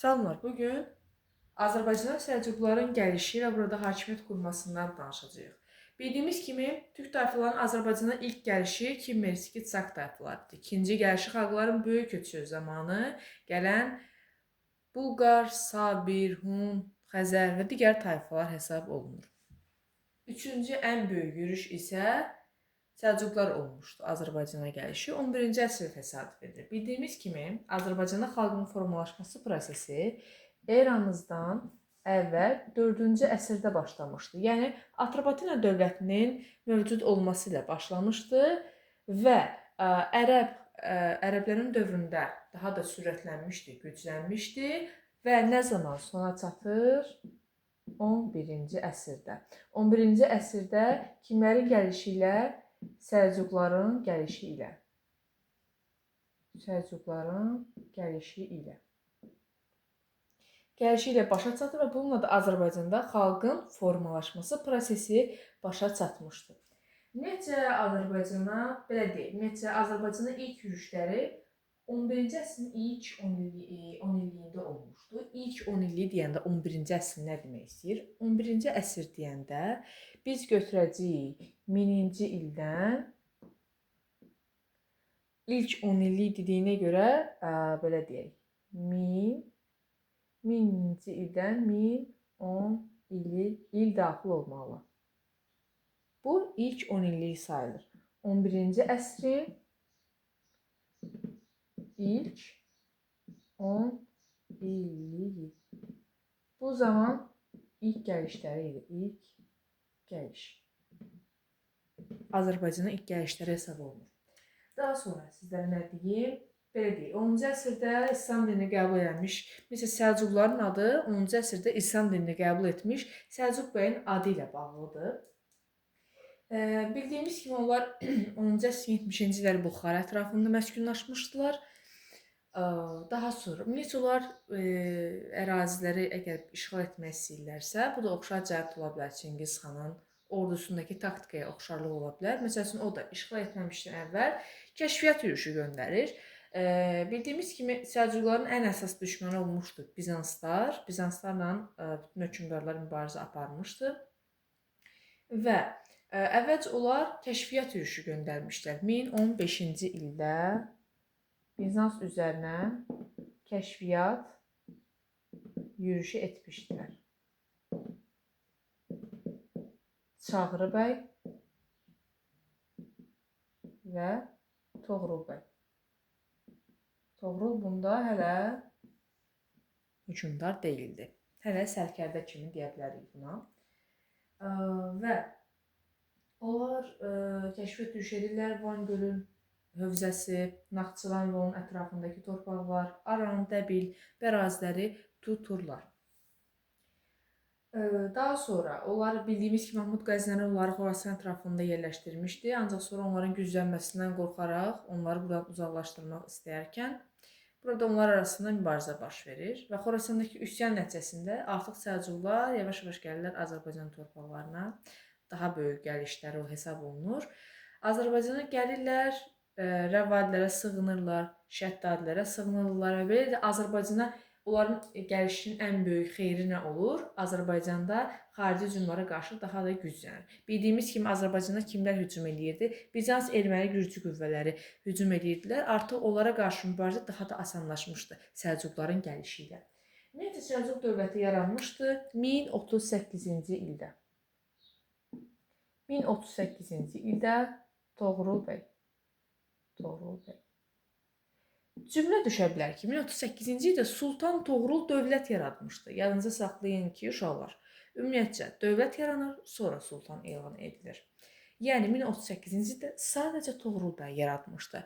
Salamlar. Bugün Azərbaycana Səlcuqların gəlişi və burada hakimiyyət qurmasından danışacağıq. Bildiyimiz kimi, Türk tayfalarının Azərbaycana ilk gəlişi Kimmer, Skit, Sak tayfalarıdır. İkinci gəlişi xalqların böyük köçü zamanı gələn Bulqar, Sabir, Hun, Xəzər və digər tayfalar hesab olunur. Üçüncü ən böyük yürüş isə Səlcuqlar olmuşdu. Azərbaycana gəlişi 11-ci əsrə təsadüf edir. Bildiyimiz kimi, Azərbaycanda xalqın formalaşması prosesi eramızdan əvvəl 4-cü əsrdə başlamışdı. Yəni Atropatena dövlətinin mövcud olması ilə başlamışdı və ərəblərin dövründə daha da sürətlənmişdi, güclənmişdi və nə zaman sona çatır? 11-ci əsrdə. 11-ci əsrdə kimlərin gəlişi ilə? Səlcuqların gəlişi ilə. Səlcuqların gəlişi ilə. Gəlişi ilə başa çatır və bununla da Azərbaycanda xalqın formalaşması prosesi başa çatmışdı. Ümumiyyətcə Azərbaycana, belə deyək, ümumiyyətcə Azərbaycana ilk yürüşləri 11-ci əsrin ilk 10 illiyində olmuşdu. İlk 10 illiyi deyəndə 11-ci əsr nə demək istəyir? 11-ci əsr deyəndə biz götürəcəyik 1000-ci ildən ilk 10 illik dediyinə görə belə deyək, 1000-ci ildən 1010 il daxil olmalı. Bu ilk 10 illik sayılır. 11-ci əsrin ilk 10 illiyi. Bu zaman ilk gəlişləri idi. İlk gəliş. Azərbaycana ilk gəlişləri hesab olunur. Daha sonra sizlərə nə deyim? Belə deyək, 10-cu əsrdə İslam dinini qəbul etmiş, məsələn, Səlcuqların adı 10-cu əsrdə İslam dinini qəbul etmiş Səlcuq bəyin adı ilə bağlıdır. Bildiyimiz kimi onlar 10-cu əsrin 70-ci illəri Buxara ətrafında məskunlaşmışdılar. Daha sonra, ümumiyyətcə onlar əraziləri əgər işğal etmək istəyirlərsə, bu da oxşar cəhət ola bilər Çingiz xanın ordusundakı taktikaya oxşarlıq ola bilər. Məsəl üçün, o da işğal etməmişdən əvvəl kəşfiyyat yürüşü göndərir. Bildiyimiz kimi Səlcuqların ən əsas düşməni olmuşdu Bizanslar. Bizanslarla bütün hökmdarlar mübarizə aparmışdı. Və əvvəlcə onlar kəşfiyyat yürüşü göndərmişlər. 1015-ci ildə Bizans üzərinə kəşfiyyat yürüşü etmişdilər. Çağrı bəy və Toğrul bəy. Toğrul bunda hələ hökmdar deyildi. Hələ sərkərdə kimi deyə bilərik buna. Və onlar kəşfiyyat yürüşü edirlər. Van gölün hövzəsi, Naxçıvan və onun ətrafındakı torpaqlar, Aran, Dəbil və əraziləri tuturlar. Daha sonra onlar bildiyimiz kimi Mahmud Qəznəvi onları Xorasan ətrafında yerləşdirmişdi. Ancaq sonra onların güclənməsindən qorxaraq onları buradan uzaqlaşdırmaq istəyərkən burada onlar arasında mübarizə baş verir və Xorasandakı üsyan nəticəsində artıq Səlcuqlar yavaş-yavaş gəlirlər Azərbaycan torpaqlarına. Daha böyük gəlişləri o hesab olunur. Azərbaycana gəlirlər, Rəvadilərə sığınırlar, Şəddadilərə sığınırlar və belə də Azərbaycana onların gəlişinin ən böyük xeyri nə olur? Azərbaycanda xarici hücumlara qarşı daha da güclənir. Bildiyimiz kimi Azərbaycanda kimlər hücum eləyirdi? Bizans, erməni, gürcü qüvvələri hücum eləyirdilər. Artıq onlara qarşı mübarizə daha da asanlaşmışdı Səlcuqların gəlişi ilə. Ümumiyyətcə Səlcuq dövləti yaranmışdı 1038-ci ildə. 1038-ci ildə Toğrul bəy. Toğrul bəy. Cümlə düşə bilər ki, 1038-ci ildə Sultan Toğrul dövlət yaratmışdı. Yadınıza saxlayın ki, uşaqlar, ümumiyyətcə dövlət yaranır, sonra sultan elan edilir. Yəni 1038-ci ildə sadəcə Toğrul bəy yaratmışdı.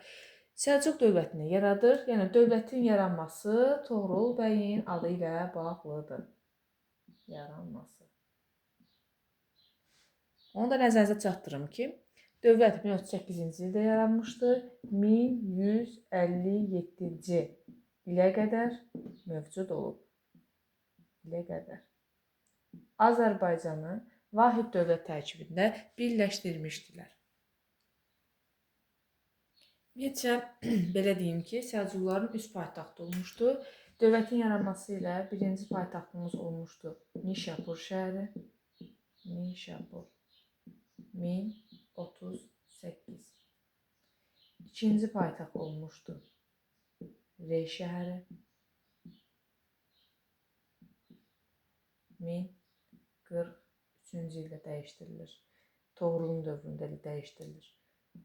Səlcuq dövlətini yaradır. Yəni dövlətin yaranması Toğrul bəyin adı ilə bağlıdır. Yaranması. Onu da nəzərinizə çatdırım ki, dövlət 1038-ci ildə yaranmışdı. 1157-ci ilə qədər mövcud olub. İlə qədər. Azərbaycanı vahid dövlət tərkibində birləşdirmişdilər. Ümumiyyətcə, belə deyim ki, Səlcuqların üst paytaxtı olmuşdu. Dövlətin yaranması ilə birinci paytaxtımız olmuşdu Nişapur şəhəri. Nişapur 1038. İkinci paytaxt olmuşdu Rey şəhəri. 1043-cü ildə dəyişdirilir. Toğrulun dövründə dəyişdirilir.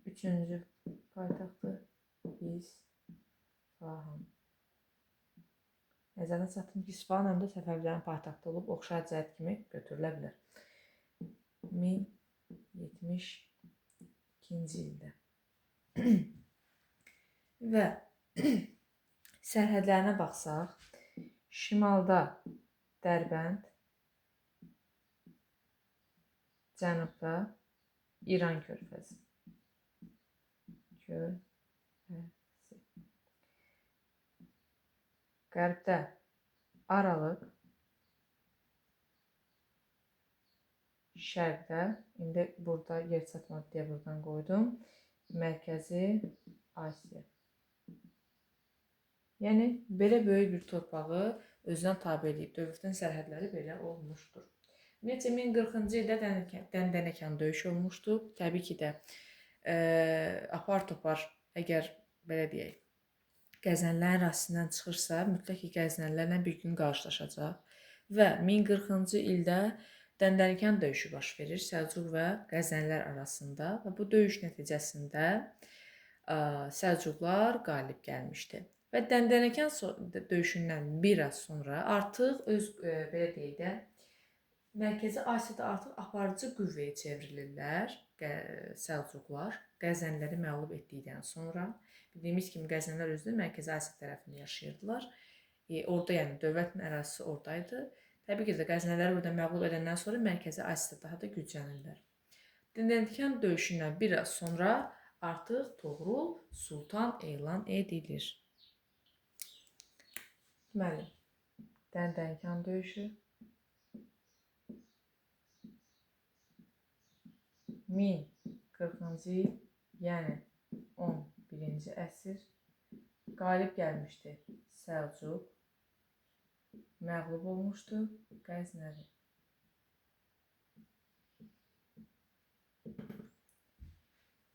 Üçüncü paytaxtı İsfahan. Nəzərdə çatdırım ki, İsfahan həm də Səfəvilərin paytaxtı olub, oxşar cəhət kimi götürülə bilər. 1072-ci ildə. Və sərhədlərinə baxsaq, şimalda Dərbənd, cənubda İran körfəzi. Körfəzi. Qərbdə Aralıq, şərqdə, indi burada yer çatmadı deyə buradan qoydum, Mərkəzi Asiya. Yəni, belə böyük bir torpağı özünə tabe edib. Dövlətin sərhədləri belə olmuşdur. Ümumiyyətcə, 1040-cı ildə Dəndənəkan döyüşü olmuşdu. Təbii ki də apar-topar, əgər belə deyək, Qəznəlilərin ərazisindən çıxırsa, mütləq ki, Qəznəlilərlə bir gün qarşılaşacaq. Və 1040-cı ildə Dəndənəkan döyüşü baş verir Səlcuq və Qəznəlilər arasında və bu döyüş nəticəsində Səlcuqlar qalib gəlmişdi. Və Dəndənəkan döyüşündən biraz sonra artıq öz, belə deyək də, Mərkəzi Asiyada artıq aparıcı qüvvəyə çevrilirlər Səlcuqlar, Qəznəliləri məğlub etdikdən sonra. Bildiyimiz kimi Qəznəlilər özü də Mərkəzi Asiya tərəfində yaşayırdılar. Orada, yəni dövlətin ərazisi oradaydı. Təbii ki də Qəznəliləri burada məğlub edəndən sonra Mərkəzi Asiyada daha da güclənirlər. Dəndənəkan döyüşündən biraz sonra artıq Toğrul Sultan elan edilir. Deməli, Dəndənəkan döyüşü 1040-cı il, yəni 11-ci əsr qalib gəlmişdi Səlcuq, məğlub olmuşdu Qəznəvi.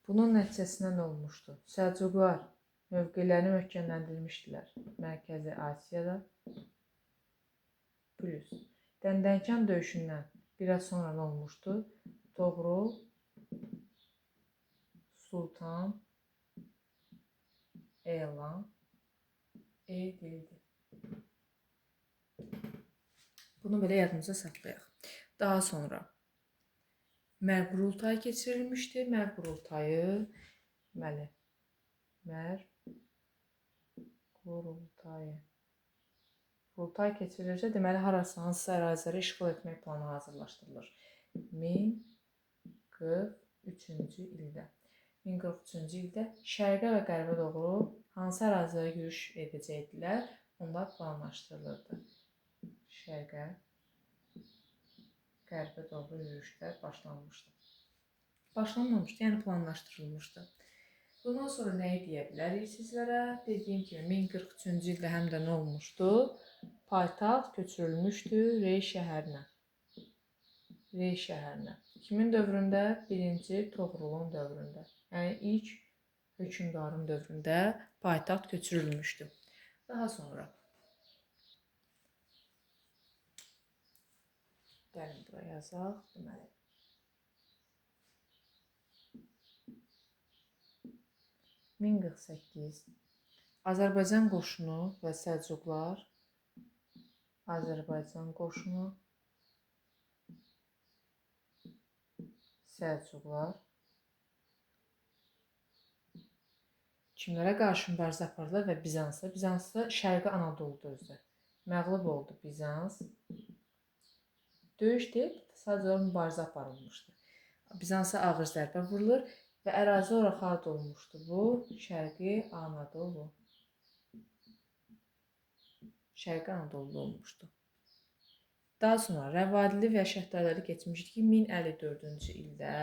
Bunun nəticəsində nə olmuşdu? Səlcuqlar mövqelərini möhkəmləndirmişdilər Mərkəzi Asiyada. Plus, Dəndənəkan döyüşündən biraz sonra nə olmuşdu? Toğrul Sultan elan edildi. Bunu belə yadımıza saxlayaq. Daha sonra Mərv qurultayı keçirilmişdi. Mərv qurultayı, deməli, Mərv qurultayı. Qurultay keçirilirsə, deməli, harası, hansısa əraziləri işğal etmək planı hazırlaşdırılır. 1043-cü ildə. 1043-cü ildə şərqə və qərbə doğru hansı ərazilərə yürüş edəcəkdilər, onlar planlaşdırılırdı. Şərqə, qərbə doğru yürüşlər başlanmışdı. Başlanmamışdı, yəni planlaşdırılmışdı. Bundan sonra nəyi deyə bilərik sizlərə? Dediyim kimi, 1043-cü ildə həm də nə olmuşdu? Paytaxt köçürülmüşdü Rey şəhərinə. Rey şəhərinə. Kimin dövründə? Birinci Toğrulun dövründə. Yəni, ilk hökmdarın dövründə paytaxt köçürülmüşdü. Daha sonra gəlin bura yazaq. Deməli, 1048 Azərbaycan qoşunu və Səlcuqlar, Azərbaycan qoşunu, Səlcuqlar kimlərə qarşı mübarizə apardılar və Bizansa. Bizansa Şərqi Anadoluda özü. Məğlub oldu Bizans. Döyüş deyil, sadəcə olaraq mübarizə aparılmışdı. Bizansa ağır zərbə vurulur və ərazi olaraq harda olmuşdu bu? Şərqi Anadolu. Şərqi Anadoluda olmuşdu. Daha sonra Rəvadili və Şəhdələri keçmişdi ki, 1054-cü ildə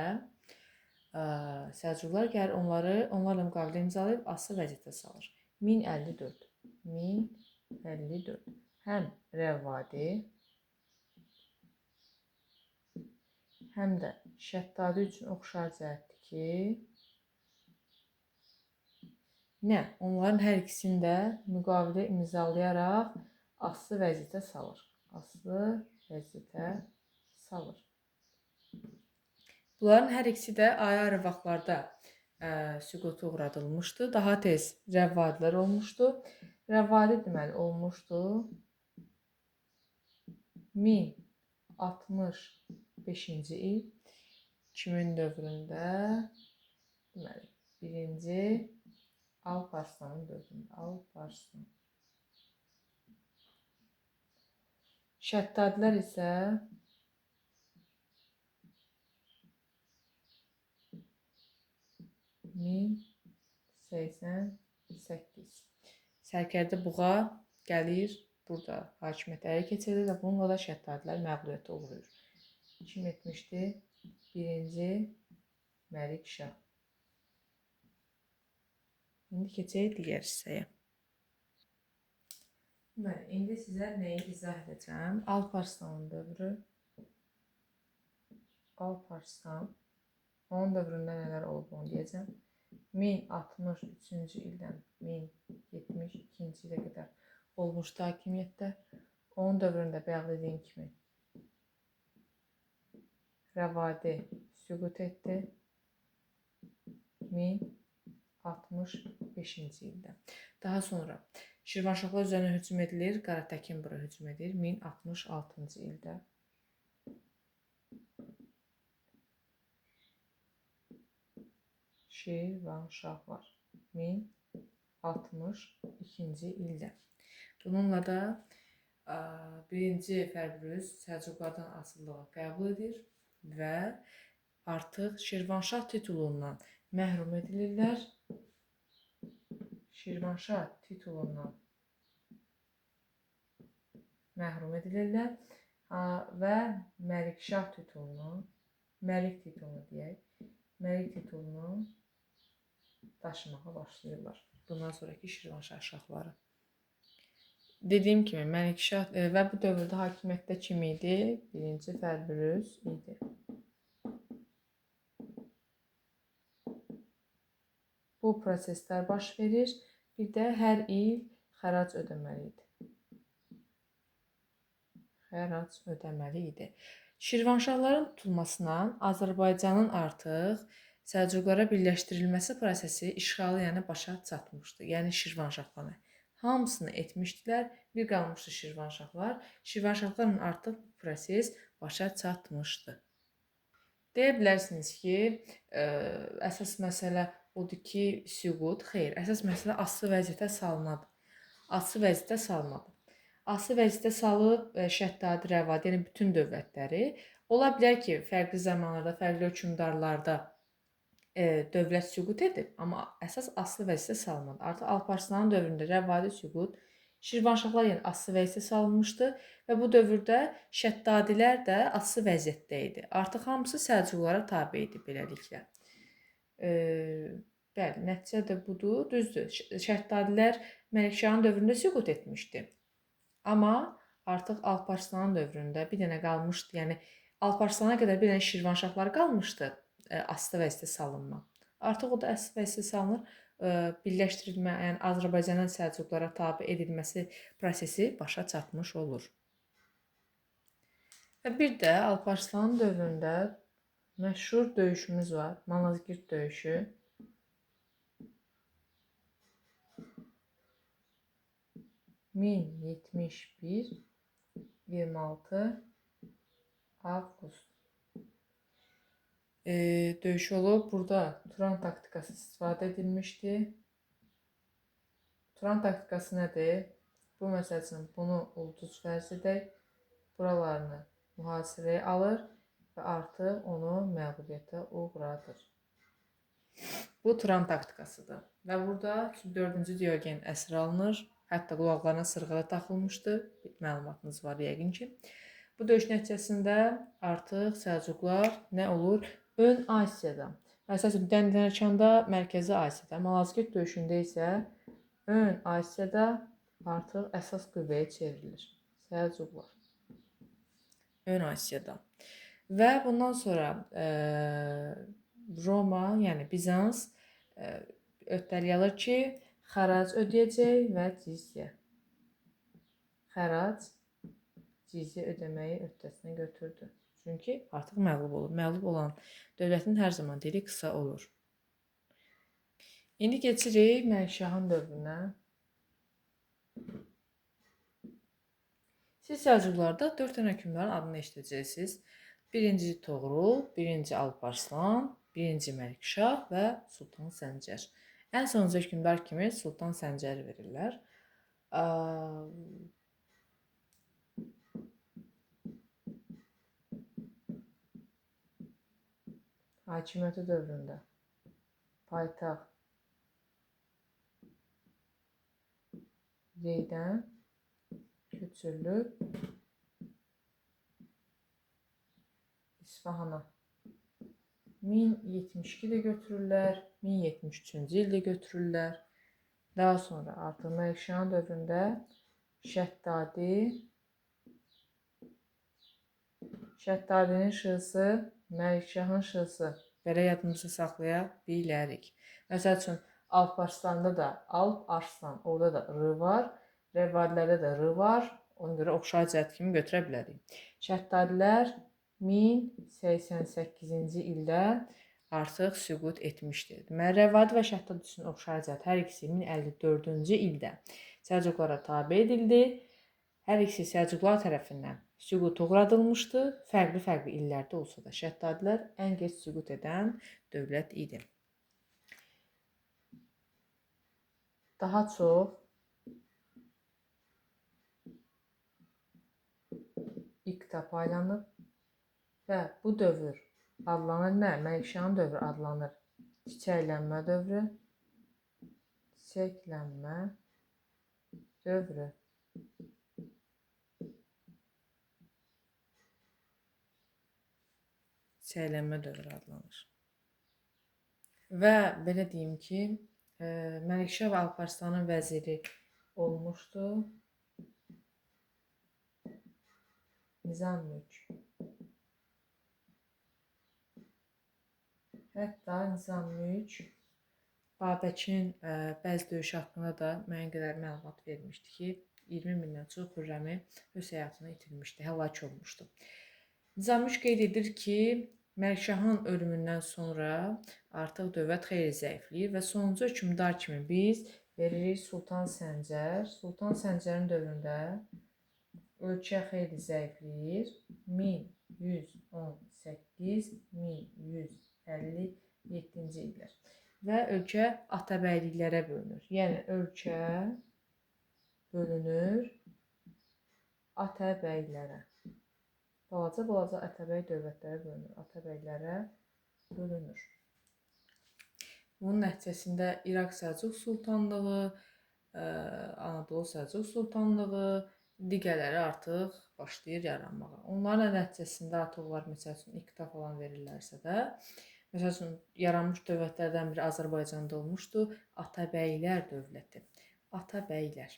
Səlcuqlar gəlir onlarla müqavilə imzalayıb ası vəziyyətə salır. 1054. 1054. Həm Rəvadi, həm də Şəddadi üçün oxşar cəhətdir ki, nə? Onların hər ikisini də müqavilə imzalayaraq asılı vəziyyətə salır. Asılı vəziyyətə salır. Bunların hər ikisi də ayrı-ayrı vaxtlarda süquta uğradılmışdı. Daha tez Rəvadilər olmuşdu. Rəvadi deməli olmuşdu 1065-ci il kimin dövründə? Deməli, birinci Alparslanın dövründə. Alparslan. Şəddadilər isə 1088. Sərkərdə Buğa gəlir, burada hakimiyyət ələ keçirir və bununla da Şəddadilər məğlubiyyətə uğrayır. Kim etmişdi? Birinci Məlik Şah. İndi keçək digər hissəyə. Deməli, indi sizə nəyi izah edəcəm? Alparslanın dövrü. Alparslan. Onun dövründə nələr olub onu deyəcəm. 1063-cü ildən 1072-ci ilə qədər olmuşdu hakimiyyətdə. Onun dövründə bayaq dediyim kimi Rəvadi süqut etdi 1065-ci ildə. Daha sonra Şirvanşahlar üzərinə hücum edilir. Qaratəkin bura hücum edir 1066-cı ildə. Şirvanşahlar 1062-ci ildə. Bununla da birinci Fərbürüz Səlcuqlardan asılılığı qəbul edir və artıq Şirvanşah titulundan məhrum edilirlər. Şirvanşah titulundan məhrum edilirlər və Məlikşah titulunu, Məlik titulunu deyək, Məlik titulunu daşımağa başlayırlar. Bundan sonraki Şirvanşah şahları. Dediyim kimi Məlikşah və bu dövrdə hakimiyyətdə kim idi? Birinci Fərbürüz idi. Bu proseslər baş verir. Bir də hər il xərac ödəməli idi. Xərac ödəməli idi. Şirvanşahların tutulmasına Azərbaycanın artıq Səlcuqlara birləşdirilməsi prosesi işğalı yəni başa çatmışdı. Yəni Şirvanşahlarını hamısını etmişdilər. Bir qalmışdı Şirvanşahlar. Şirvanşahlarla artıq bu proses başa çatmışdı. Deyə bilərsiniz ki, əsas məsələ odur ki, süqut, xeyr, əsas məsələ asılı vəziyyətə salmadır. Asılı vəziyyətə salmadır. Asılı vəziyyətə salıb Şəddadi, Rəvadi, yəni bütün dövlətləri, ola bilər ki, fərqli zamanlarda, fərqli hökmdarlarda dövlət süqut edib, amma əsas asılı vəziyyətə salmadı. Artıq Alparslanın dövründə Rəvadi süqut, Şirvanşahlar yəni asılı vəziyyətə salınmışdı və bu dövrdə Şəddadilər də asılı vəziyyətdə idi. Artıq hamısı Səlcuqlara tabe idi beləliklə. Bəli, nəticə də budur. Düzdür, Şəddadilər Məlikşahın dövründə süqut etmişdi. Amma artıq Alparslanın dövründə bir dənə qalmışdı, yəni Alparslana qədər bir dənə Şirvanşahlar qalmışdı asılı vəziyyətə salınma. Artıq o da asılı vəziyyətə salınır, birləşdirilmə, yəni Azərbaycanın Səlcuqlara tabe edilməsi prosesi başa çatmış olur. Və bir də Alparslanın dövründə məşhur döyüşümüz var, Malazgirt döyüşü. 1071, 26 avqust. Döyüş olub. Burada Turan taktikası istifadə edilmişdi. Turan taktikası nədir? Bu, məsəl üçün, bunu ulduz fərz edək. Buralarını mühasirəyə alır və artıq onu məğlubiyyətə uğradır. Bu Turan taktikasıdır. Və burada 4-cü Diogen əsir alınır. Hətta qulaqlarına sırğa da taxılmışdı. Bir məlumatınız var yəqin ki. Bu döyüş nəticəsində artıq Səlcuqlar nə olur? Ön Asiyada. Məsəl üçün, Dəndənəkanda Mərkəzi Asiyada, Malazgirt döyüşündə isə Ön Asiyada artıq əsas qüvvəyə çevrilir. Səlcuqlar. Ön Asiyada. Və bundan sonra Roma, yəni Bizans öhdəlik alır ki, xərac ödəyəcək və cizyə. Xərac, cizyə ödəməyi öhdəsinə götürdü. Çünki artıq məğlub olur. Məğlub olan dövlətin hər zaman dili qısa olur. İndi keçirik Məlikşahın dövrünə. Siz Səlcuqlarda 4 dənə hökmdarın adını eşidəcəksiniz. Birinci Toğrul, birinci Alparslan, birinci Məlikşah və Sultan Səncər. Ən sonuncu hökmdar kimi Sultan Səncəri verirlər. Hakimiyyəti dövründə paytaxt Reydən köçürülüb İsfahana. 1072-də götürürlər, 1073-cü ildə götürürlər. Daha sonra artıq Məlikşahın dövründə Şəddadinin şısı, Məlikşahın şısı. Belə yadımızda saxlaya bilərik. Məsəl üçün, Alparslan'da da Alp Arslan, orada da R var. Rəvadilərdə də R var. Ona görə oxşar cəhət kimi götürə bilərik. Şəddadilər 1088-ci ildə artıq süqut etmişdir. Deməli, Rəvadi və Şəddad üçün oxşar cəhət hər ikisi 1054-cü ildə Səlcuqlara tabe edildi. Hər ikisi Səlcuqlar tərəfindən süquta uğradılmışdı. Fərqli-fərqli illərdə olsa da Şəddadilər ən gec süqut edən dövlət idi. Daha çox iqta paylanıb və bu dövr adlanır nə? Məlikşahın dövrü adlanır. Çiçəklənmə dövrü. Çiçəklənmə dövrü. Çiçəklənmə dövrü adlanır. Və belə deyim ki, Məlikşah və Alparslanın vəziri olmuşdu. Nizam Mülk. Hətta Nizam Mülk Babəkin bəzi döyüşü haqqında da müəyyən qədər məlumat vermişdi ki, 20 mindən çox Xürrəmi öz həyatını itirmişdi, həlak olmuşdu. Nizam Mülk qeyd edir ki, Məlikşahın ölümündən sonra artıq dövlət xeyli zəifləyir və sonuncu hökmdar kimi biz veririk Sultan Səncər. Sultan Səncərin dövründə ölkə xeyli zəifləyir. 1118-1157-ci illər. Və ölkə Atabəyliklərə bölünür. Yəni, ölkə bölünür Atabəylərə. Balaca-balaca Atabəy dövlətlərə bölünür. Atabəylərə bölünür. Bunun nəticəsində İraq Səlcuq Sultanlığı, Anadolu Səlcuq Sultanlığı, digərləri artıq başlayır yaranmağa. Onların nəticəsində artıq onlar, məsəl üçün, iqta falan verirlərsə də, məsəl üçün, yaranmış dövlətlərdən biri Azərbaycanda olmuşdu, Atabəylər dövləti. Atabəylər.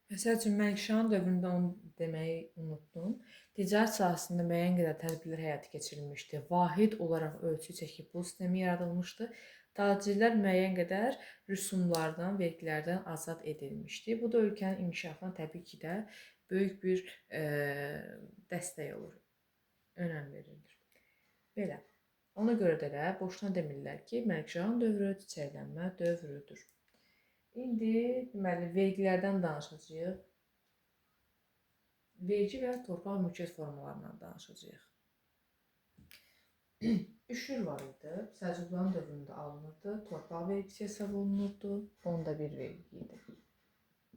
Məsəl üçün, Məlikşahın dövründə onu deməyi unutdum. Ticarət sahəsində müəyyən qədər tədbirlər həyata keçirilmişdi. Vahid olaraq ölçü çəki pul sistemi yaradılmışdı. Tacirlər müəyyən qədər rüsumlardan, vergilərdən azad edilmişdi. Bu da ölkənin inkişafına təbii ki də böyük bir dəstək olur, önəm verilir. Belə. Ona görə də elə boşuna demirlər ki, Məlikşahın dövrü çiçəklənmə dövrüdür. İndi, deməli, vergilərdən danışacağıq. Vergi və torpaq mülkiyyət formalarından danışacağıq. Üşür var idi. Səlcuqların dövründə alınırdı. Torpaq vergisi hesab olunurdu. Onda bir vergi idi.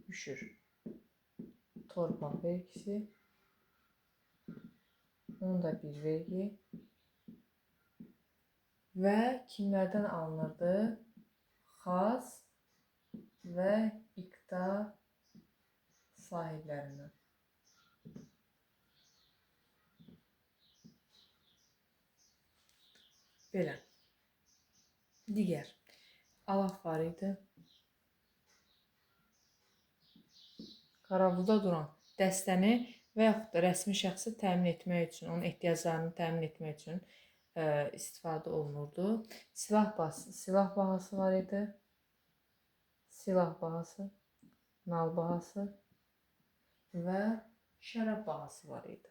Üşür. Torpaq vergisi. Onda bir vergi. Və kimlərdən alınırdı? Xas və iqta sahiblərindən. Belə. Digər. Alaf var idi. Qaravulda duran dəstəni və yaxud da rəsmi şəxsi təmin etmək üçün, onun ehtiyaclarını təmin etmək üçün istifadə olunurdu. Silah bahası var idi. Silah bahası, nal bahası və şərab bahası var idi.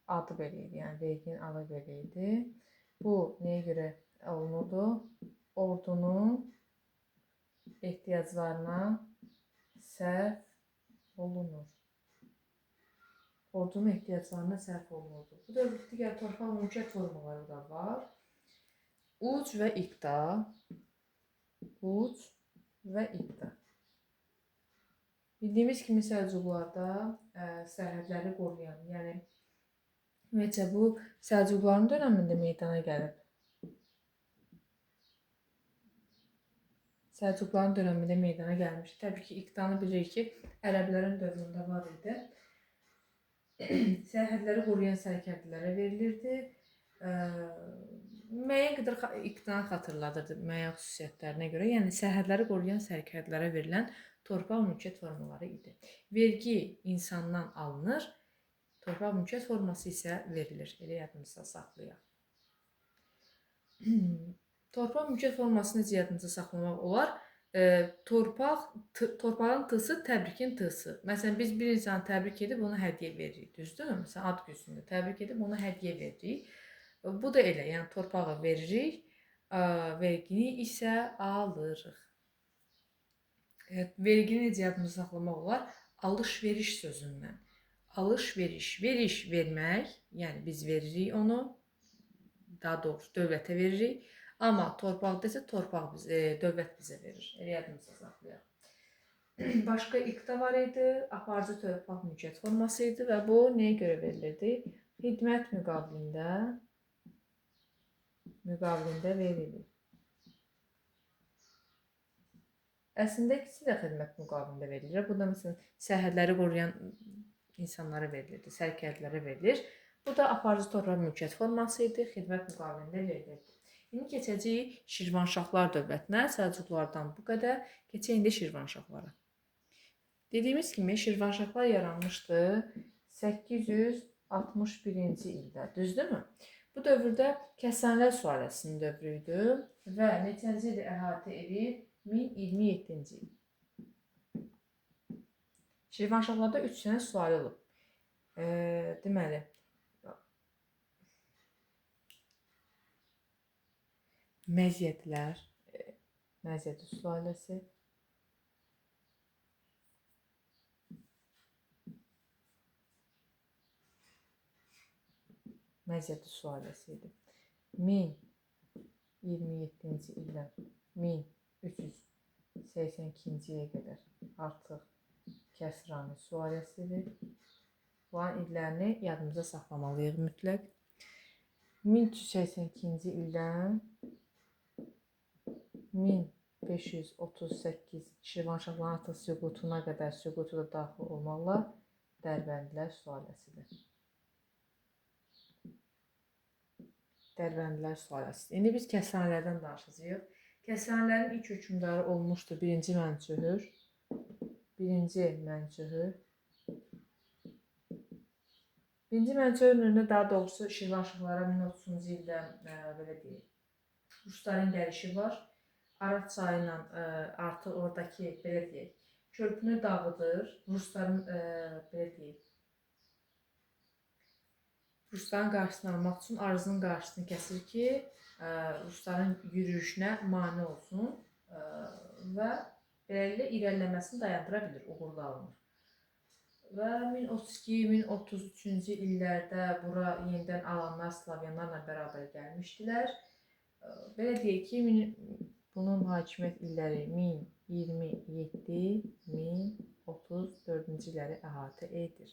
Adı belə idi, yəni verginin adı belə idi. Bu nəyə görə olunurdu? Ordunun ehtiyaclarına sərf olunur. Ordunun ehtiyaclarına sərf olunurdu. Bu dövrdə digər torpaq mülkiyyət formaları da var. Uc və iqta. Uc və iqta. Bildiyimiz kimi Səlcuqlarda sərhədləri qoruyan, yəni ümumiyyətcə bu Səlcuqların dönəmində meydana gəlib. Səlcuqların dönəmində meydana gəlmişdi. Təbii ki, iqtanı bilirik ki, ərəblərin dövründə var idi. Sərhədləri qoruyan sərkərdələrə verilirdi. Müəyyən qədər iqtanı xatırladırdı müəyyən xüsusiyyətlərinə görə. Yəni, sərhədləri qoruyan sərkərdələrə verilən torpaq mülkiyyət formaları idi. Vergi insandan alınır, torpaq mülkiyyət forması isə verilir. Elə yadımızda saxlayaq. Torpaq mülkiyyət formasını necə yadımızda saxlamaq olar? Torpağın T-sı təbrikin T-sı. Məsələn, biz bir insanı təbrik edib ona hədiyyə veririk, düzdürmü? Məsələn, ad günündə təbrik edib ona hədiyyə veririk. Bu da elə, yəni torpağı veririk, vergini isə alırıq. Evet, vergini necə yadımızda saxlamaq olar? Alış-veriş sözündən. Alış-veriş, veriş vermək, yəni biz veririk onu, daha doğrusu dövlətə veririk. Amma torpaqda isə torpaq dövlət bizə verir. Elə yadımızda saxlayaq. Başqa iqta var idi, aparıcı torpaq mülkiyyət forması idi və bu nəyə görə verilirdi? Xidmət müqabilində verilir. Əslində ikisi də xidmət müqabilində verilir. Bu da məsələn sərhədləri qoruyan insanlara verilirdi, sərkərdələrə verilir. Bu da aparıcı torpaq mülkiyyət forması idi, xidmət müqabilində verilirdi. İndi keçəcəyik Şirvanşahlar dövlətinə, Səlcuqlardan bu qədər. Keçək indi Şirvanşahlara. Dediyimiz kimi Şirvanşahlar yaranmışdı 861-ci ildə, düzdürmü? Bu dövrdə Kəsənilər sülaləsinin dövrü idi və neçənci ili əhatə edib? 1027-ci il. Şirvanşahlarda 3 dənə sülalə olub. Deməli, Məziyyətlər, Məziyyəti sülaləsi, Məziyyəti sülaləsi idi. 1027-ci ildən 1382-ci ilə qədər artıq Kəsrani sülaləsidir. Bunların illərini yadımıza saxlamalıyıq mütləq. 1382-ci ildən 1538 Şirvanşahların artıq süqutuna qədər, süqutu da daxil olmaqla Dərbəndlər sülaləsidir. Dərbəndlər sülaləsidir. İndi biz Kəsanilərdən danışacağıq. Kəsanilərin ilk hökmdarı olmuşdu birinci Mənçöhür. Birinci Mənçöhür. Birinci Mənçöhürün önündə daha doğrusu Şirvanşahlara 1030-cu ildə belə deyək, Rusların gəlişi var. Araz çayı ilə artıq oradakı, belə deyək, körpünü dağıdır. Rusların, belə deyək, Rusların qarşısını almaq üçün Arazın qarşısını kəsir ki, Rusların yürüyüşünə mane olsun və beləliklə irəliləməsini dayandıra bilir, uğurlu alınır. Və 1032-1033-cü illərdə bura yenidən alanlar Slavyanlarla bərabər gəlmişdilər. Belə deyək ki, bunun hakimiyyət illəri 1027-1034-cü illəri əhatə edir.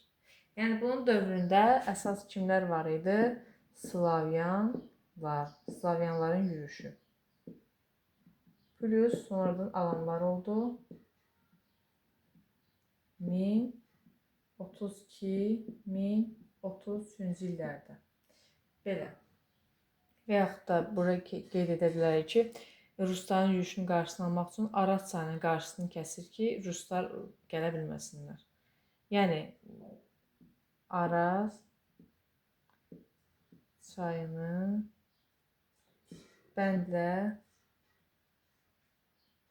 Yəni, bunun dövründə əsas kimlər var idi? Slavyanlar, Slavyanların yürüyüşü. Plus, sonradan alanlar oldu. 1032-1033-cü illərdə. Belə. Və yaxud da bura qeyd edə bilərik ki, Və Rusların yürüşünün qarşısını almaq üçün Araz çayının qarşısını kəsir ki, Ruslar gələ bilməsinlər. Yəni, Araz çayını bəndlə,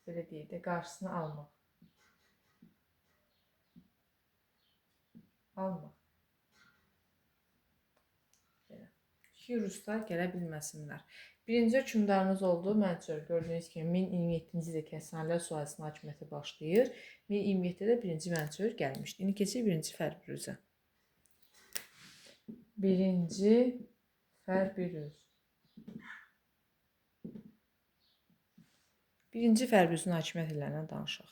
belə deyək də, qarşısını almaq. Almaq. Belə. Ki, Ruslar gələ bilməsinlər. Birinci hökmdarımız oldu. Mənçöhr, gördüyünüz kimi 1027-ci ildə Kəssanilər sülaləsinin hakimiyyəti başlayır. 1027-də birinci Mənçöhr gəlmişdi. İndi keçirik birinci Fərbirüzə. Birinci Fərbirüz. Birinci Fərbirüzün hakimiyyət illərindən danışaq.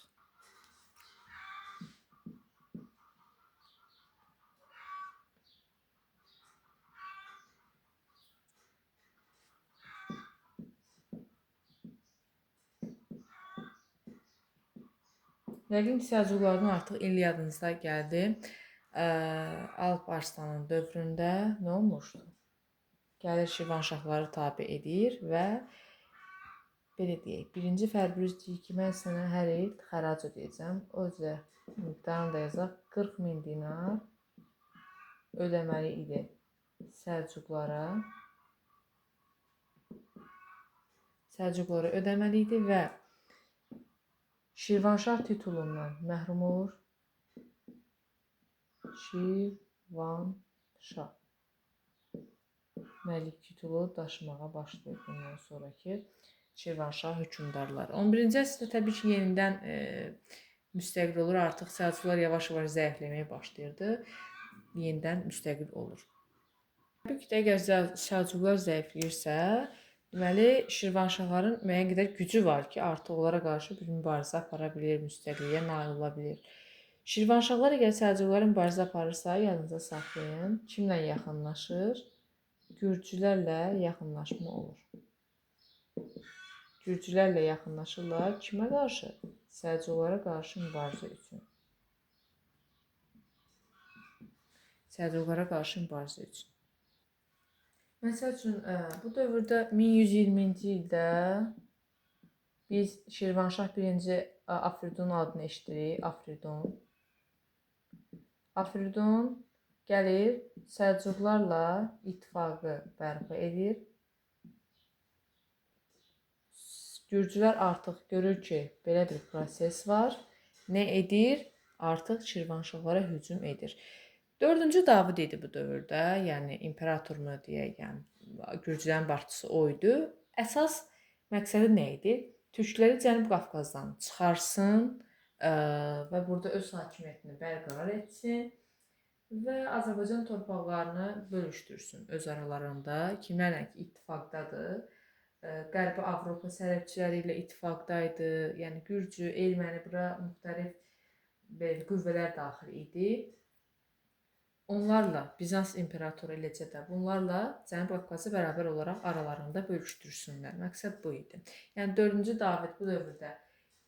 Yəqin ki, Səlcuqlardan artıq il yadınızda gəldi. Alp Arslanın dövründə nə olmuşdu? Gəlir Şirvanşahları tabe edir və belə deyək, birinci Fərbirüz deyir ki, mən sənə hər il xərac ödəyəcəm. O cürə miqdarını da yazaq, 40.000 dinar ödəməli idi Səlcuqlara. Səlcuqlara ödəməli idi və Şirvanşah titulundan məhrum olur. Şirvanşah məlik titulu daşımağa başlayır bundan sonraki Şirvanşah hökmdarları. 11-ci əsrdə təbii ki, yenidən müstəqil olur. Artıq Səlcuqlar yavaş-yavaş zəifləməyə başlayırdı. Yenidən müstəqil olur. Təbii ki, əgər Səlcuqlar zəifləyirsə, deməli, Şirvanşahların müəyyən qədər gücü var ki, artıq onlara qarşı bir mübarizə apara bilir, müstəqilliyə nail ola bilir. Şirvanşahlar əgər Səlcuqlara mübarizə aparırsa, yadınıza saxlayın, kimlə yaxınlaşır? Gürcülərlə yaxınlaşma olur. Gürcülərlə yaxınlaşırlar. Kimə qarşı? Səlcuqlara qarşı mübarizə üçün. Səlcuqlara qarşı mübarizə üçün. Məsəl üçün, bu dövrdə 1120-ci ildə biz Şirvanşah 1-ci Afridun adını eşidirik. Afridun. Afridun gəlir, Səlcuqlarla ittifaqı bərpa edir. Gürcülər artıq görür ki, belə bir proses var. Nə edir? Artıq Şirvanşahlara hücum edir. 4-cü David idi bu dövrdə, yəni imperatormu deyək, yəni Gürcülərin başçısı o idi. Əsas məqsədi nə idi? Türkləri Cənub Qafqazdan çıxarsın və burada öz hakimiyyətini bərqərar etsin və Azərbaycan torpaqlarını bölüşdürsün öz aralarında. Kimlərlə ki ittifaqdadır, Qərbi Avropa sərhədçiləri ilə ittifaqdaydı, yəni Gürcü, erməni, bura müxtəlif qüvvələr daxil idi. Onlarla, Bizans imperatoru eləcə də bunlarla Cənub Qafqazı bərabər olaraq aralarında bölüşdürsünlər. Məqsəd bu idi. Yəni 4-cü David bu dövrdə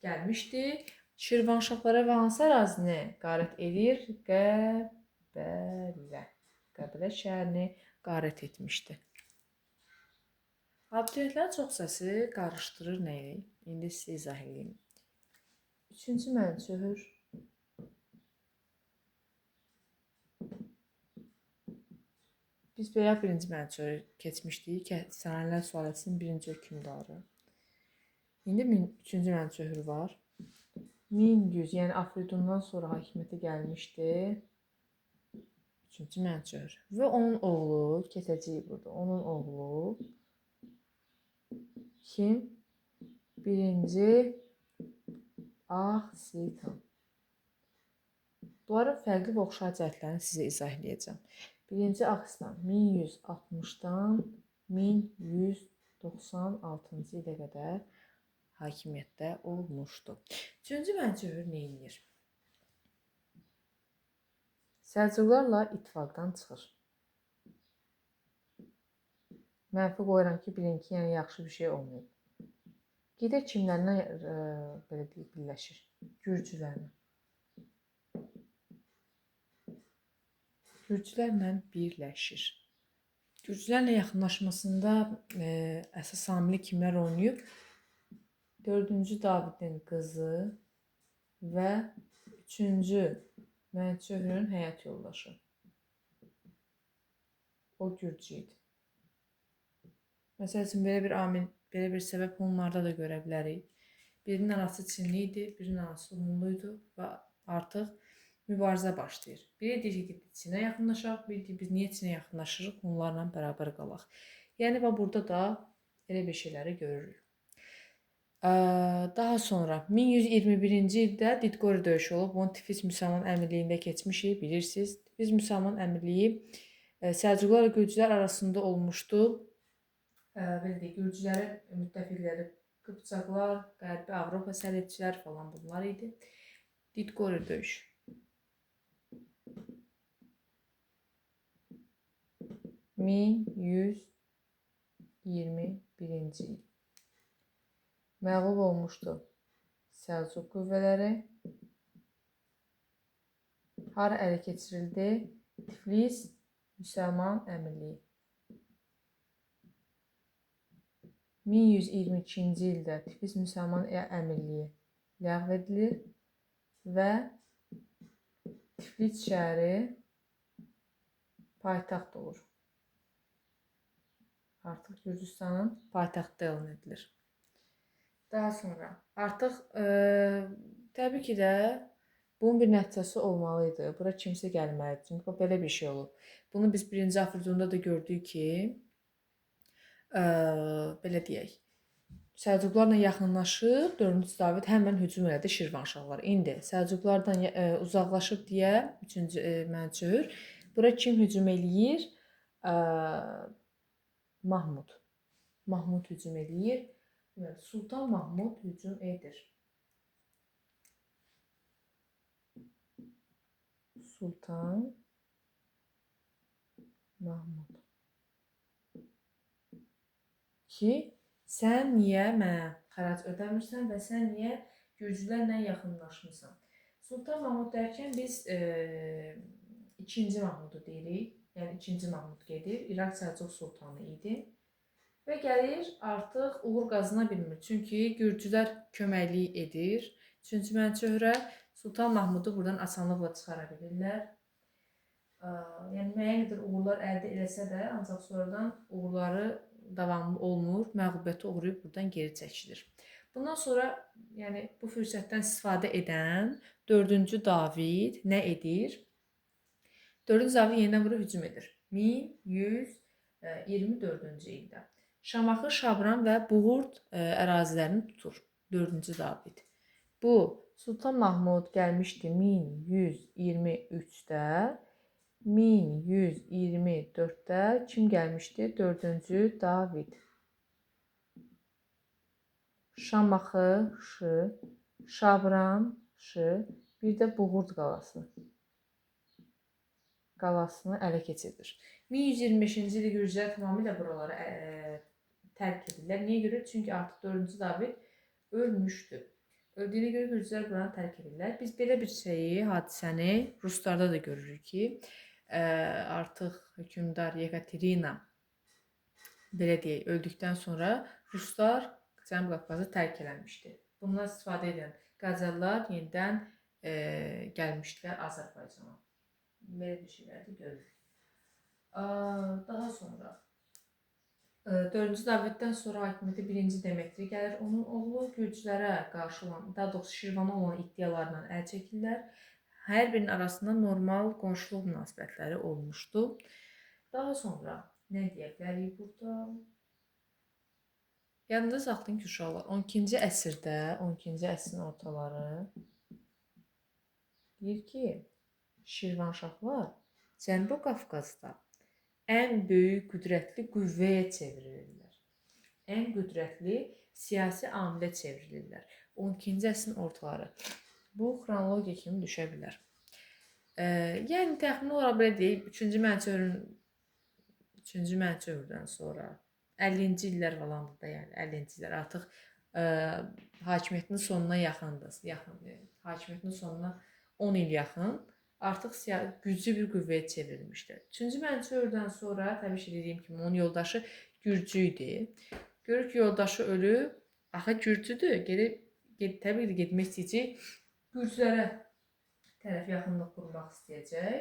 gəlmişdi. Şirvanşahlara və hansı ərazini qarət edir? Qəbələ. Qəbələ şəhərini qarət etmişdi. Abituriyentlərin çox səsi qarışdırır nəyi? İndi sizə izah edeyim. 3-cü Mənçöhr. Biz belə birinci Mənçöhrü keçmişdik. Kəssanilər sülaləsinin birinci hökmdarı. İndi 3-cü Mənçöhr var. 1100, yəni Afridundan sonra hakimiyyətə gəlmişdi. 3-cü Mənçöhr. Və onun oğlu, keçəcəyik burada, onun oğlu kim? 1-ci Axsitan. Bunların fərqli və oxşar cəhətlərini sizə izah edəcəm. 1-ci Axsitan 1160-dan 1196-cı ilə qədər hakimiyyətdə olmuşdu. 3-cü Mənçöhr nə edir? Səlcuqlarla ittifaqdan çıxır. Mənfi qoyuram ki, bilin ki, yəni yaxşı bir şey olmayıb. Gedir kimlərlə belə deyək, birləşir? Gürcülərlə. Gürcülərlə birləşir. Gürcülərlə yaxınlaşmasında əsas amili kimlər oynayıb? 4-cü Davidin qızı və 3-cü Mənçöhrün həyat yoldaşı. O gürcü idi. Məsəl üçün, belə bir amil, belə bir səbəb Hunlarda da görə bilərik. Birinin anası Çinli idi, birinin anası Hunluydu və artıq mübarizə başlayır. Biri deyir ki, Çinə yaxınlaşaq, biri deyir, biz niyə Çinə yaxınlaşırıq, Hunlarla bərabər qalaq. Yəni, bax, burada da elə bir şeyləri görürük. Daha sonra 1121-ci ildə Didqori döyüşü olub. Bunu Tiflis Müsəlman Əmirliyində keçmişik, bilirsiniz. Tiflis Müsəlman Əmirliyi Səlcuqlar və Gürcülər arasında olmuşdu. Belə deyək, Gürcülərin müttəfiqləri Qıpçaqlar, Qərbi Avropa səlibçilər falan bunlar idi. Didqori döyüşü. 1121-ci il. Məğlub olmuşdu Səlcuq qüvvələri. Hara ələ keçirildi? Tiflis Müsəlman Əmirliyi. 1122-ci ildə Tiflis Müsəlman Əmirliyi ləğv edilir və Tiflis şəhəri paytaxt olur. Artıq Gürcüstanın paytaxtı elan edilir. Daha sonra artıq təbii ki də bunun bir nəticəsi olmalı idi. Bura kimsə gəlməlidir. Çünki bax, belə bir şey olub. Bunu biz 1-ci Afridunda da gördük ki, belə deyək, Səlcuqlarla yaxınlaşıb 4-cü David həmən hücum elədi Şirvanşahlara. İndi Səlcuqlardan uzaqlaşıb deyə 3-cü Mənçöhr. Bura kim hücum eləyir? Mahmud. Mahmud hücum eləyir. Deməli, Sultan Mahmud hücum edir. Sultan Mahmud. Ki, sən niyə mənə xərac ödəmirsən və sən niyə gürcülərlə yaxınlaşmısan? Sultan Mahmud dərkən biz 2-ci Mahmudu deyirik. Yəni, 2-ci Mahmud gedir. İraq Səlcuq Sultanı idi. Və gəlir, artıq uğur qazana bilmir. Çünki gürcülər köməklik edir. 3-cü Mənçöhrə Sultan Mahmudu buradan asanlıqla çıxara bilirlər. Yəni, müəyyən qədər uğurlar əldə eləsə də, ancaq sonradan uğurları davamlı olmur, məğlubiyyətə uğrayıb buradan geri çəkilir. Bundan sonra, yəni, bu fürsətdən istifadə edən 4-cü David nə edir? 4-cü David yenidən bura hücum edir. 1124-cü ildə. Şamaxı, Şabran və Buğurd ərazilərini tutur 4-cü David. Bu, Sultan Mahmud gəlmişdi 1123-də, 1124-də kim gəlmişdi? 4-cü David. Şamaxı, Ş, Şabran, Ş, bir də Buğurd qalası. Qalasını ələ keçirdir. 1125-ci ildə Gürcülər tamamilə buraları tərk edirlər. Niyə görə? Çünki artıq 4-cü David ölmüşdü. Öldüyünə görə Gürcülər buranı tərk edirlər. Biz belə bir şeyi, hadisəni Ruslarda da görürük ki, artıq hökmdar Yekaterina, belə deyək, öldükdən sonra Ruslar Cənubi Qafqazı tərk eləmişdi. Bundan istifadə edən Qacarlar yenidən gəlmişdilər Azərbaycana. Belə bir şeylər də görürük. Daha sonra 4-cü Daviddən sonra hakimiyyətə 1-ci Demetri gəlir. Onun oğlu Gürcülərə qarşı olan, daha doğrusu Şirvana olan iddialarla əl çəkirlər. Hər birinin arasında normal qonşuluq münasibətləri olmuşdu. Daha sonra nə deyə bilərik burada? Yadınızda saxlayın ki, uşaqlar, 12-ci əsrdə, 12-ci əsrin ortaları deyir ki, Şirvanşahlar Cənubi Qafqazda ən böyük qüdrətli qüvvəyə çevrilirlər. Ən qüdrətli siyasi amilə çevrilirlər. 12-ci əsrin ortaları. Bu, xronologiya kimi düşə bilər. Yəni, təxmini olaraq belə deyək, 3-cü Mənçöhrdən sonra 50-ci illər falandır da, yəni 50-ci illər artıq hakimiyyətin sonuna yaxındır. Hakimiyyətin sonuna 10 il yaxın artıq güclü bir qüvvəyə çevrilmişdir. 3-cü Mənçöhrdən sonra, təbii ki, dediyim kimi, onun yoldaşı Gürcü idi. Görür ki, yoldaşı ölüb, Axı Gürcüdür, gedib, təbii ki, getmək istəyəcək. Gürcülərə tərəf yaxınlıq qurmaq istəyəcək.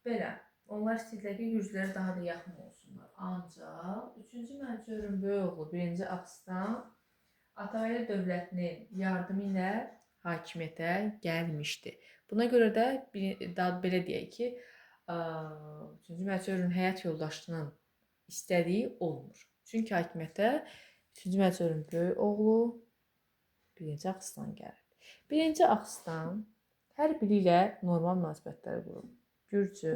Belə, onlar istəyirlər ki, Gürcülərə daha da yaxın olsunlar. Ancaq 3-cü Mənüçöhrün böyük oğlu 1-ci Axistan Atabəylər dövlətinin yardımı ilə hakimiyyətə gəlmişdi. Buna görə də daha belə deyək ki, 3-cü Mənüçöhrün həyat yoldaşının istədiyi olmur. Çünki hakimiyyətə 3-cü Mənüçöhrün böyük oğlu 1-ci Axistan gəlib. 1-ci Axistan hər biri ilə normal münasibətlər qurub. Gürcü,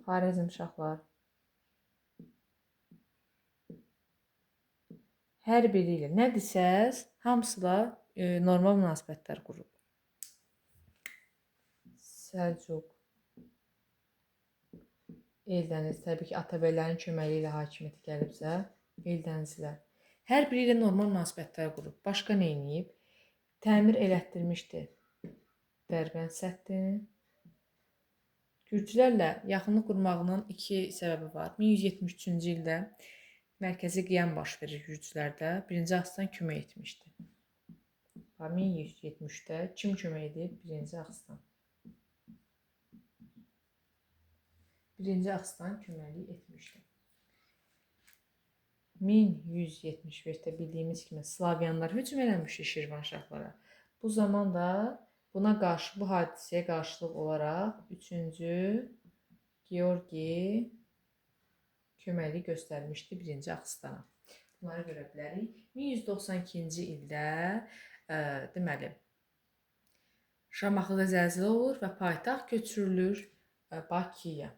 Xarəzmşahlar, hər biri ilə nə desəz, hamısı da normal münasibətlər qurub. Səlcuq, Eldəniz, təbii ki, Atabəylərin köməyi ilə hakimiyyətə gəlibsə, Eldənizlər. Hər biri ilə normal münasibətlər qurub. Başqa nə eləyib? Təmir elətdirmişdi Dərbənd səddini. Gürcülərlə yaxınlıq qurmağının iki səbəbi var. 1173-cü ildə mərkəzi qiyam baş verir Gürcülərdə. 1-ci Axistan kömək etmişdi. 1173-də kim kömək edib? 1-ci Axistan. 1-ci Axistan köməklik etmişdi. 1175-də bildiyimiz kimi Slavyanlar hücum eləmişdi Şirvanşahlara. Bu zaman da buna qarşı, bu hadisəyə qarşılıq olaraq 3-cü Georgi köməklik göstərmişdi 1-ci Axistana. Bunları görə bilərik. 1192-ci ildə deməli, Şamaxıda zəlzələ olur və paytaxt köçürülür Bakıya.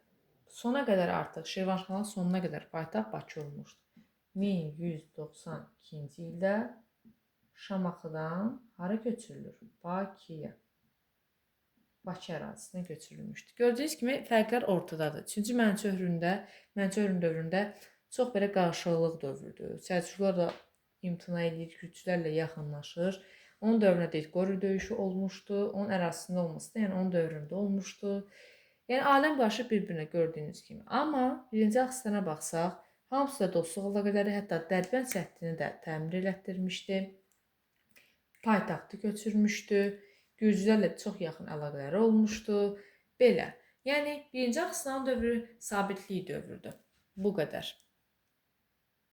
Sona qədər artıq Şirvanşahların sonuna qədər paytaxt Bakı olmuşdu. 1192-ci ildə Şamaxıdan hara köçürülür? Bakıya. Bakı ərazisinə köçürülmüşdü. Gördüyünüz kimi fərqlər ortadadır. 3-cü Mənüçöhrün dövründə çox belə qarışıqlıq dövrüdür. Səlcuqlar da imtina edir, Gürcülərlə yaxınlaşır. Onun dövründə Dedqori döyüşü olmuşdu. Onun ərazisində olması da, yəni onun dövründə olmuşdu. Yəni aləm qarşı bir-birinə gördüyünüz kimi. Amma 1-ci Axistana baxsaq, hamısı da dostluq əlaqələri, hətta Dərbənd səddini də təmir elətdirmişdi. Paytaxtı köçürmüşdü. Gürcülərlə çox yaxın əlaqələri olmuşdu. Belə. Yəni 1-ci Axistanın dövrü sabitlik dövrüdür. Bu qədər.